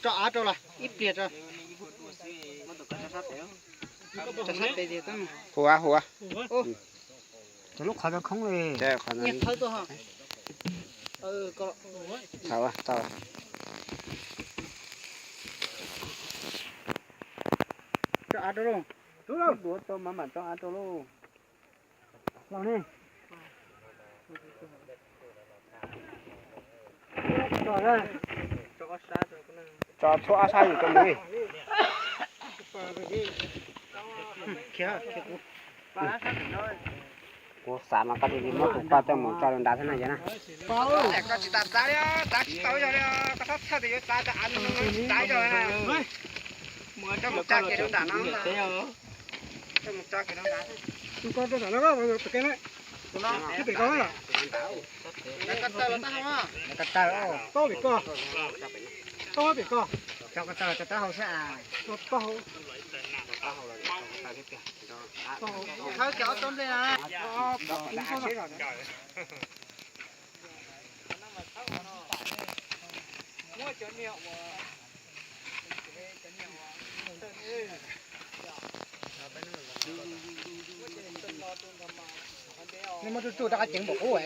Tso av rau los ib pliag tso. Tso sab pem tiag. Huv, huv. Cov lub qhov cov khoob li. Nyias thawb tuaj ho. Tau, tau. Tso av rau lauj. Duav tau mas mam tso av rau lauj. Los ne. Tso txhua ob sab yus rau mus li. Kuv xav mas koj cia li muab tus koj coj mus tso rau nrad thiab na yog na. Koj tsis tas txav li, txav tsis tau yog li, koj txhob txhawj tias yuav txav tau av no tsis txav yog na. Mus coj mus tso kiag rau nram no. Coj mus tso kiag rau nrad. Tus koj rau nram no, tus koj na. Tus no, tus pem koj na. Lawv ko taw los tab hau. Lawv ko taw, taub pem koj. Taub pem koj. Cov ko taw cov taub hau xwb as. Taub hau. Khawb kiag ob tsob nplej na. Nej muab tsuj tsuj rov qab ceev npaum ub.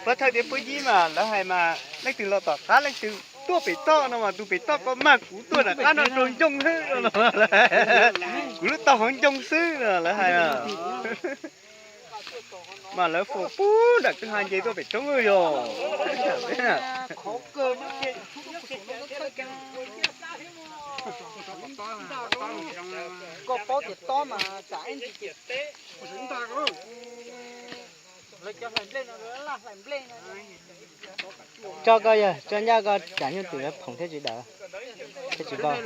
Pab thawj tias pub yib mas lawv hais mas leej twg los tom qab leej twg tuaj pem toj no mas tus pem toj ko mag kuv tuaj nram qab no rau ncoo xwb no. Kuv lub taub hau ncoo xwb no lawv hais. Mas lawv faus pub nram kwj ha nce tuaj pem roob yog. Koj paub tias tob mas tsam ib ntsis ces lawv cov hlais nplej no, lawv laj hlais nplej no. Tso koj yog tso ncaj koj tsam nyuj twm lawv phoom thiab tsis daws, thiab tsis npau.